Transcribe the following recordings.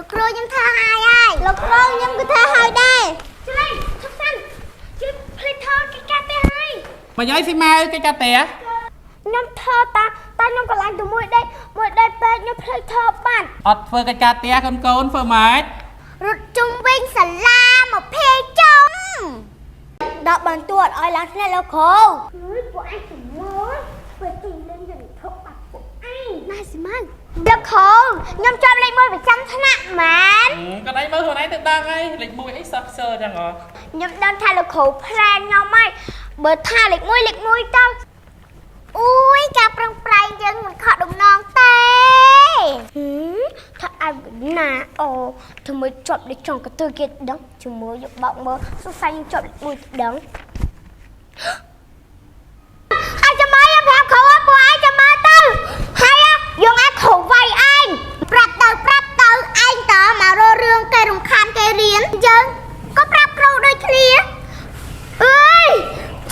លោកគ្រូខ្ញុំធ្វើហើយហើយលោកគ្រូខ្ញុំក៏ធ្វើហើយដែរជួយឈប់សិនជួយភ្លេចថតកិច្ចការផ្ទះហើយ មកយាយស៊ីម៉ៅកិច្ចការផ្ទះ ខ្ញុំធ្វើតាតាខ្ញុំកន្លែងទៅមួយដេកមួយដេកពេកខ្ញុំភ្លេចថតបាន អត់ធ្វើកិច្ចការផ្ទះកូនកូនធ្វើម៉េច រត់ជុំវិញសាលា20ជុំដល់បន្ទួតឲ្យឡើងធ្នាក់លោកគ្រូអើយពួកឯងជំមើលធ្វើទីលេងយន្តធុកបាត់ពួកឯងណាស៊ីម៉ៅលោកគ្រូខ្ញុំជាប់លេខ1ប្រចាំថ្នាក់មែន កូនឯងមើលខ្លួនឯងទៅដឹងហើយលេខ1អីសោះខ្ជិលចឹងហ៎ ខ្ញុំដឹងថាលោកគ្រូផ្លែនខ្ញុំហើយបើថាលេខ1លេខ1ទៅអូយការប្រឹងប្រែងយើងមិនខកដំណងទេហឹមថាឲ្យណាអូធ្វើមើលជាប់លេខចង់កទើគេដឹងជាមួយយកបោកមើលសួស្ដីយើងជាប់លេខ1ទៅដឹង អាចចាំមកខ្ញុំប្រាប់គ្រូពួកឯងចាំមកទៅហើយយើងអាចគ្រូវាយឯងប្រាប់ទៅប្រាប់ទៅឯងតមករករឿងគេរំខានគេរៀនយើងក៏ប្រាប់គ្រូដូចគ្នាអើយ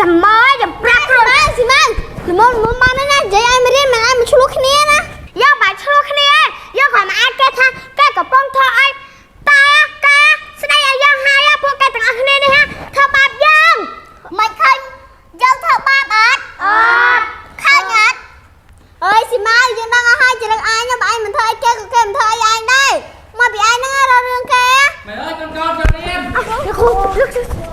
ចាំមកខ្ញុំប្រាប់គ្រូស៊ីម៉ាំល្មមល្មមបានណានិយាយឲ្យមករៀនមិនឲ្យមកឆ្លោះគ្នាណាយើងមិនឆ្លោះគ្នាយើងគ្រាន់តែអាចគេថាគេកំពុងធ្វើអីតែគេស្ដីឲ្យយើងហើយពួកគេទាំងអស់គ្នានេះហាធ្វើបាបយើងមិនឃើញ យើងធ្វើបាបអត់អត់ឃើញអត់អើយស៊ីម៉ៅយើងដឹងអស់ហើយចរិតឯងបើឯងមិនធ្វើអីគេក៏គេមិនធ្វើអីឯងដែរមកពីឯងហ្នឹងរករឿងគេ ម៉ែអើយកូនកូនចូលរៀន លោកគ្រូលោកគ្រូ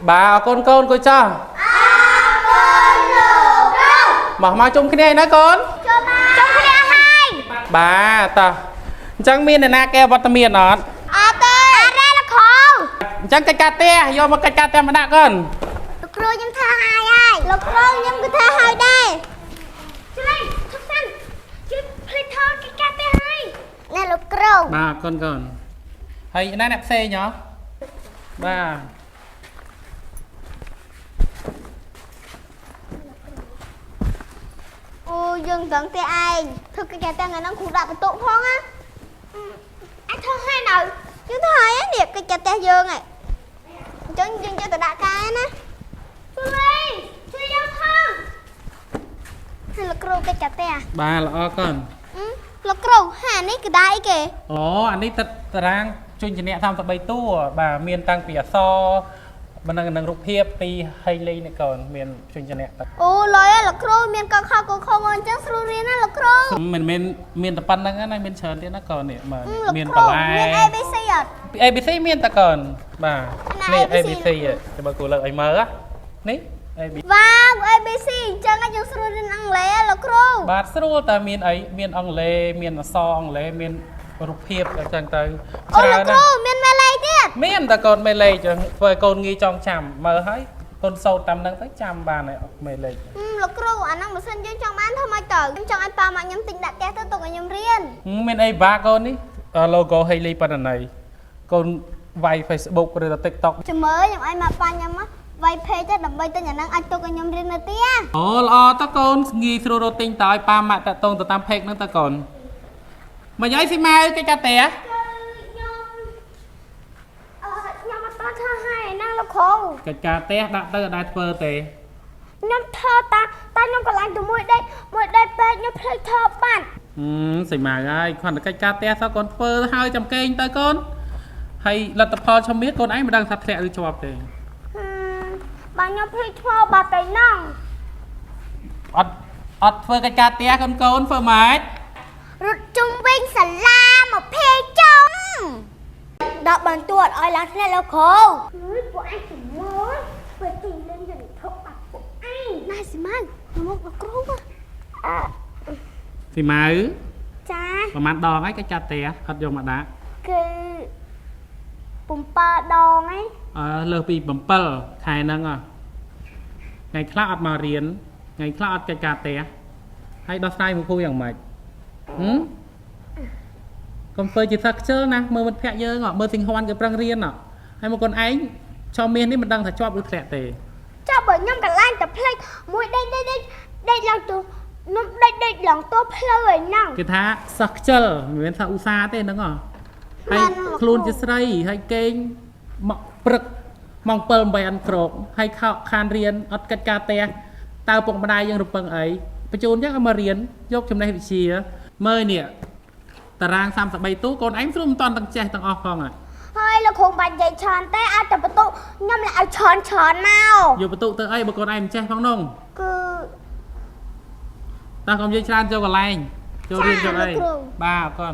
បាទអរគុណកូនគួយចោះមកមកជុំគ្នាឯណាកូន ចូលមកជុំគ្នាហើយ បាទតោះអញ្ចឹងមានអ្នកណាគេវត្តមានអត់ អត់ទេអត់ទេលោកគ្រូ អញ្ចឹងកិច្ចការផ្ទះយកមកកិច្ចការផ្ទះមកដាក់កូន លោកគ្រូខ្ញុំធ្វើហើយហើយលោកគ្រូខ្ញុំក៏ធ្វើហើយដែរជួយឈប់សិនជួយភ្លេចថតកិច្ចការផ្ទះហើយណែលោកគ្រូ បាទអរគុណកូនហើយណាអ្នកផ្សេងហ៎បាទ អូយើងដឹងទេឯងធ្វើកិច្ចការផ្ទះថ្ងៃហ្នឹងគ្រូដាក់បន្ទុកផងណាអញធ្វើហើយនៅយើងធ្វើហើយនេះកិច្ចការផ្ទះយើងហ៎អញ្ចឹងយើងយកទៅដាក់កែណាជួយជួយយើងផងហើយលោកគ្រូកិច្ចការផ្ទះ បាទល្អកូន លោកគ្រូហានេះក្តារអីគេ អូអានេះទឹកតារាងជួយជំនះ33តួបាទមានតាំងពីអក្សរមិននឹងរូបភាពពីហៃលីនេះកូនមានជួយជំនះតា អូលយលោកគ្រូមានកខកខងអញ្ចឹងស្រួលរៀនណាលោកគ្រូ មិនមែនមានតែប៉ុណ្្នឹងណាមានច្រើនទៀតណាកូននេះបាទ លោក មាន គ្រូ បន្លែ មាន ABC អត់ ABC មានតកូនបាទ ណា នេះ ABC ABC ចាំបើគូលើកឲ្យមើលណានេះ ABC វ៉ាវ ABC អញ្ចឹងយើងស្រួលរៀនអង់គ្លេសលោកគ្រូ បាទស្រួលតែមានអីមានអង់គ្លេសមានអក្សរអង់គ្លេសមានរូបភាពអញ្ចឹងទៅ អូលោកគ្រូ ណាស់ មានមេលេទៀត មានតកូនមេលេខចឹងធ្វើឲ្យកូនងាយចងចាំមើលហើយកូនសូត្រតាមហ្នឹងទៅចាំបានហើយមេលេខ លោកគ្រូអាហ្នឹងបើសិនយើងចង់បានធ្វើម៉េចទៅខ្ញុំចង់ឲ្យប៉ាម៉ាក់ខ្ញុំទិញដាក់ផ្ទះទៅទុកឲ្យខ្ញុំរៀន មានអីបាកូននេះ logo ហេលីបណ្ណន័យកូនវាយ Facebook ឬក៏ TikTok ចាំមើលខ្ញុំឲ្យម៉ាក់ប៉ាខ្ញុំវាយ page ទៅដើម្បីទិញអាហ្នឹងឲ្យទុកឲ្យខ្ញុំរៀននៅផ្ទះ អូល្អតកូនងាយស្រួលរកទិញតើឲ្យប៉ាម៉ាក់តាក់តងទៅតាម page ហ្នឹងតកូនមកយាយស៊ីម៉ៅកិច្ចការផ្ទះ ខ្ញុំអឺខ្ញុំអត់តធ្វើឲ្យណាលោកគ្រូ កិច្ចការផ្ទះដាក់ទៅអត់ដែរធ្វើទេ ខ្ញុំធ្វើតាតាខ្ញុំកន្លែងទៅមួយដេកមួយដេកពេកខ្ញុំភ្លេចធ្វើបាត់ ហឹមស៊ីម៉ៅហើយគ្រាន់តែកិច្ចការផ្ទះសោះកូនធ្វើហើយចំកេងទៅកូនហើយលទ្ធផលឈ្មោះកូនឯងមិនដឹងថាធ្លាក់ឬជាប់ទេ ហឹមបើខ្ញុំភ្លេចធ្វើបាត់ទៅហ្នឹង អត់អត់ធ្វើកិច្ចការផ្ទះកូនកូនធ្វើម៉េច រត់ជុំវិញសាលា20ជុំដល់បន្ទួតឲ្យឡើងធ្នាក់លោកគ្រូអើយពួកឯងជំមើលធ្វើទីលេងយន្តធុកបាត់ពួកឯងណាស៊ីម៉ៅមកលោកគ្រូអើ ស៊ីម៉ៅ ចា ប្រហែលដងហើយកិច្ចការផ្ទះអត់យកមកដាក់ គឺ7ដងឯង អឺលើសពី7ខែហ្នឹងហ៎ថ្ងៃខ្លះអត់មករៀនថ្ងៃខ្លះអត់កិច្ចការផ្ទះហើយដោះស្រាយមួយគ្រូយ៉ាងម៉េចហឹមកុំធ្វើជាសិស្សខ្ជិលណាមើលមិត្តភក្តិយើងហ៎មើលសិង្ហន់គេប្រឹងរៀនហ៎ហើយមកកូនឯងឆមាសនេះមិនដឹងថាជាប់ឬធ្លាក់ទេ ចុះបើខ្ញុំកន្លែងតែភ្លេចមួយដេកដេកដេកដេកឡើងទៅខ្ញុំដេកដេកឡើងទៅផ្លូវឯហ្នឹង គេថាសិស្សខ្ជិលមិនមែនថាឧស្សាហ៍ទេហ្នឹងហ៎ហើយខ្លួនជាស្រីហើយគេងមកព្រឹក ម៉ោង7 8អិនក្រោកហើយខោខានរៀនអត់កិច្ចការផ្ទះតើពុកម្ដាយយើងរំពឹងអីបញ្ជូនយើងឲ្យមករៀនយកចំណេះវិជ្ជាមើលនេះតារាង33ទូកូនឯងស្រួលមិនតាន់ទាំងចេះទាំងអស់ផងហ่ะ ហើយលោកគ្រូបាច់និយាយច្រើនទេឲ្យតែបន្ទុកខ្ញុំលឲ្យច្រើនច្រើនមក យកបន្ទុកទៅអីបើកូនឯងមិនចេះផងនោះ គឺ តោះកុំនិយាយច្រើនចូលកន្លែងចូលរៀនចូលអីបាទអរគុណ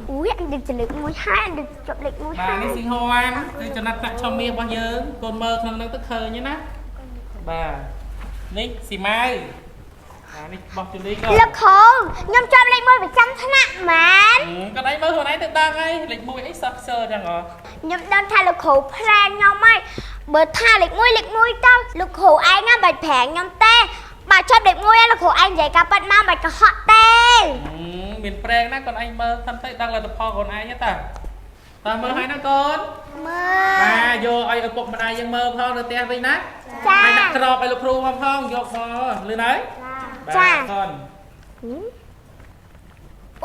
អូយអញដឹកចលេខមួយហើយអញដឹកជប់លេខមួយ បាទ ហើយ នេះស៊ីងហួនគឺចំណាត់ប្រាក់ឆមាសរបស់យើងកូនមើលក្នុងហ្នឹងទៅឃើញណាបាទនេះស៊ីម៉ៅបាទនេះបោះជូលីកូន លោកគ្រូខ្ញុំជាប់លេខមួយប្រចាំថ្នាក់មែនក ូនឯងមើលខ្លួនឯងទៅដឹងហើយលេខ1អីសោះខ្ជិលចឹងហ៎ ខ្ញុំដឹងថាលោកគ្រូផ្លែនខ្ញុំហើយបើថាលេខ1លេខ1ទៅលោកគ្រូឯងណាបាច់ប្រាំងខ្ញុំទេបើជាប់លេខ1ហើយលោកគ្រូឯងនិយាយការប៉ັດមកបាច់កុហកទេ មានប្រេងណាកូនឯងមើលសិនទៅដឹងលទ្ធផលកូនឯងទេតាតើមើលហើយណាកូន មើល បាទយកឲ្យឪពុកម្ដាយយើងមើលផងនៅផ្ទះវិញណា ចា ហើយដាក់ក្របឲ្យលោកគ្រូមកផងយកមកលឿនហើយ ចា បាទកូន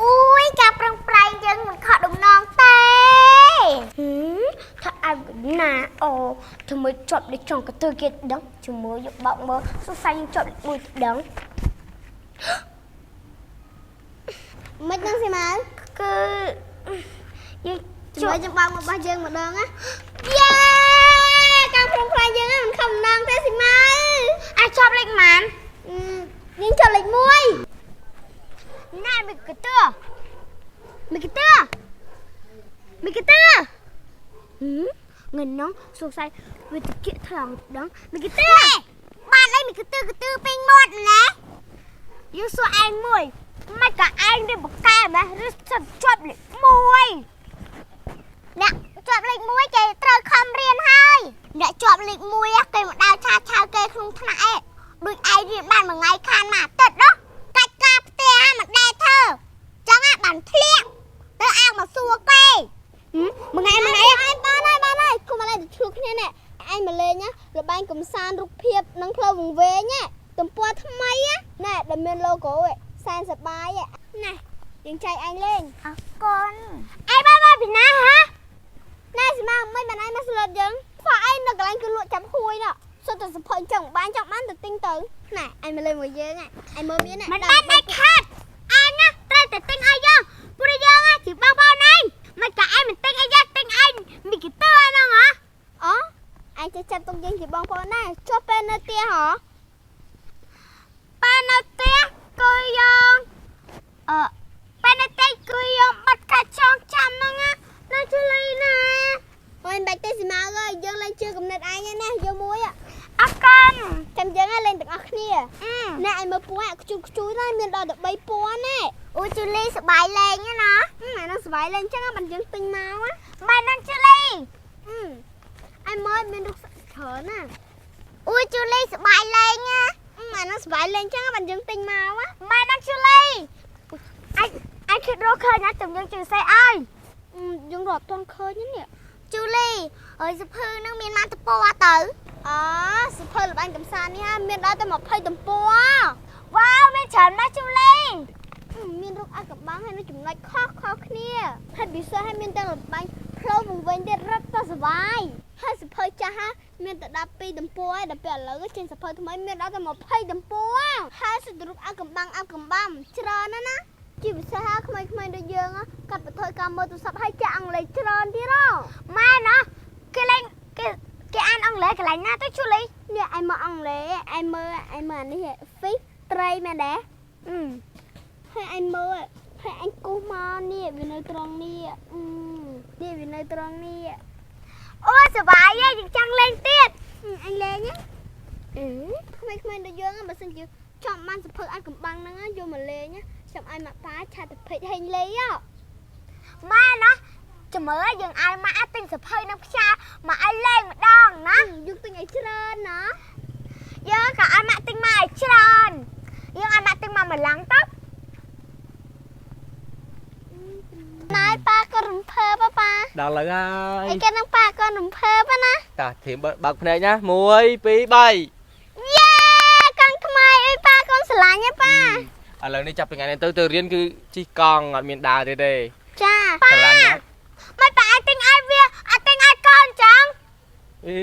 អូយការប្រឹងប្រែងយើងមិនខកដំណងទេហឹមថាឲ្យណាអូធ្វើមើលជាប់ដូចចង់កន្ទុយគេដឹងជាមួយយកបោកមើលសួស្ដីយើងជាប់លេខមួយទៅដឹង មិនដឹងស៊ីម៉ៅ គឺយើង ជួយយើងបើកមករបស់យើងម្ដងណា យេ ការប្រឹងប្រែងយើងហ្នឹងមិនខំម្ដងទេស៊ីម៉ៅ អាចជាប់លេខម៉ាន យើងចុះលេខ1 ណែមីកទឿមីកទឿមីកទឿហឹមងិននងសួស្ដីវាតិចថ្លង់ដឹងមីកទឿបានអីមីកទឿកទឿពេញមាត់ម្ល៉េះយើងសួរឯងមួយមិនក៏ឯងនេះបកកែម៉េះឬសិតជាប់លេខ1 អ្នកជាប់លេខ1គេត្រូវខំរៀនហើយអ្នកជាប់លេខ1គេមកដើរឆាឆៅគេក្នុងថ្នាក់ឯងដូចឯងរៀនបានមួយថ្ងៃខានមួយអាទិត្យនោះកាច់ការផ្ទះមិនដែលធ្វើចឹងហ่ะបានធ្លាក់ទៅអាងមកសួរគេ មួយថ្ងៃមួយថ្ងៃ ឯងបានហើយបានហើយគុំឥឡូវទៅឆ្លោះគ្នានេះឯងមកលេងណាលបែងកំសាន្តរូបភាពនឹងផ្លូវវង្វេងណាទំព័រថ្មីណាដែលមាន logo ឯងសែនសប្បាយណែយើងចែកឯងលេង អរគុណឯងបានមកពីណាហ៎ ណែស្មាមិនបានឯងមកស្លុតយើងខ្វះឯងនៅកន្លែងគឺលក់ចាប់ហួយនោះសុទ្ធតែសភៅចង់បានចង់បានទៅទិញទៅណែឯងមកលេងមួយយើងឯងមើលមាន មិនបានដាច់ខាតឯងណាត្រូវតែទិញឲ្យយើងព្រោះយើងណាជាបងប្អូនឯងមិនក៏ឯងមិនទិញឲ្យយើងទិញឯងមីគីទឿហ្នឹងហ៎ អូឯងចេះចាប់ទុកយើងជាបងប្អូនដែរចុះពេលនៅផ្ទះហ៎ ប៉ានៅផ្ទះគឺយើងអឺប៉ានៅផ្ទះគឺយើងបាត់កាចងចាំហ្នឹងណានៅជលីណា អូយមិនបាច់ទេស៊ីម៉ៅអើយយើងលេងជឿកំណត់ឯងណាយកមួយ អរគុណ ចាំយើងឲ្យលេងទាំងអស់គ្នា អឺ ណែឯងមើលពណ៌ខ្ជូតខ្ជូតហើយមានដល់តែ3ពណ៌ណែ អូជលីសប្បាយលេងណា អានោះសប្បាយលេងចឹងបានយើងទិញមកណា មែនណាជលី ឯងមើលមានរូបច្រើនណា អូជលីសប្បាយលេងណា អានោះសប្បាយលេងចឹងបានយើងទិញមកណា មែនណាជលីអញអញគិតរកឃើញណាចាំយើងជឿសេឲ្យ យើងរត់ទាន់ឃើញនេះ ជូលីអើយសភៅនឹងមានបានតពណ៌ទៅ អូសភៅល្បែងកំសាន្តនេះមានដល់តែ20ទំព័រ វ៉ាវមានច្រើនណាស់ជូលី មានរូបអាកបាំងហើយនៅចំណុចខុសខុសគ្នាហើយពិសេសហើយមានទាំងល្បែងផ្លូវវង្វេងទៀតរត់ទៅសប្បាយហើយសភៅចាស់មានតែ12ទំព័រឯងដល់ពេលឥឡូវចេញសភៅថ្មីមានដល់តែ20ទំព័រហើយសុទ្ធរូបអាកំបាំងអាកំបាំច្រើនណាស់ណាជាពិសេសហើយក្មេងៗដូចយើងកាត់បន្ថយការមើលទូរស័ព្ទហើយចាក់អង់គ្លេសច្រើនទៀតហ៎ ម៉ែណោះគេលេងគេគេអានអង់គ្លេសកន្លែងណាទៅជូលី នេះឯងមកអង់គ្លេសឯងមើលឯងមើលអានេះ fish ត្រីមែនទេ អឺ ហើយឯងមើលហើយឯងគូសមកនេះវានៅត្រង់នេះអឺនេះវានៅត្រង់នេះ អូសប្បាយហ៎យើងចង់លេងទៀត អញលេងណាអឺក្មេងៗដូចយើងបើសិនជាចង់បានសភៅអាចកំបាំងហ្នឹងយកមកលេងចាំឲ្យម៉ាក់ប៉ាឆាតទៅពេចហេងលេង ម៉ែណោះចាំមើលយើងឲ្យម៉ាក់ទិញសភៅនឹងផ្សាមកឲ្យលេងម្ដងណា យើងទិញឲ្យច្រើនណា យើងក៏ឲ្យម៉ាក់ទិញមកឲ្យច្រើនយើងឲ្យម៉ាក់ទិញមកម្លាំងទៅ ណែប៉ាក៏រំភើបប៉ា ដល់លើហើយ អីគេនឹងប៉ាក៏រំភើបណា តាធៀមបើកភ្នែកណា1 2 3 យេកង់ថ្មីអើយប៉ាកូនស្រឡាញ់ហ៎ប៉ា ឥឡូវនេះចាប់ពីថ្ងៃនេះទៅទៅរៀនគឺជិះកង់អត់មានដើរទេទេ ចា ស្រឡាញ់ណា